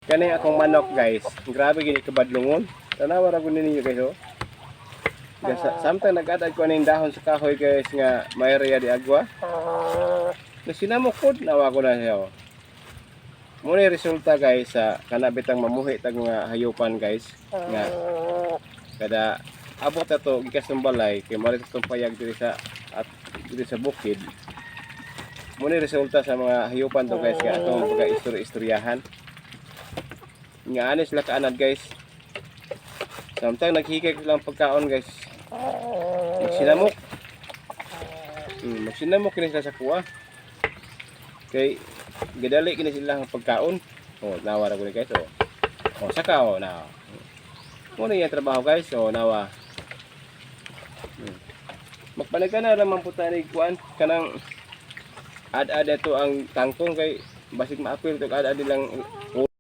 Kani akong manok, guys. Grabe gini kabadlungon. Tanawa ra gud ninyo, guys, oh. Gasa, samtang nag-ad-ad ko aning dahon sa kahoy, guys, nga may area di agwa. Nasinamok pod, nawa ko na siya, oh. Muna yung resulta, guys, sa kanabitang mamuhi tag mga hayupan, guys, nga kada abot na to gikas ng balay kay mao itong payag diri sa at diri sa bukid. Muna yung resulta sa mga hayupan to, guys, nga atong pagka istorya-istoryahan nga ano sila kaanad, guys. Samtang naghikay ko silang pagkaon, guys, magsinamok. Magsinamok kini sila sa kuha kay gidali kini sila ang pagkaon. Oh, nawa ra ko ni, guys, oh. Oh, saka, oh, na. Muna yung trabaho, guys. Oh, nawa. Magpanaga na naman po tayo kuan kanang ad-ad ito ang kangkong kay basig maapil to ad-ad nilang.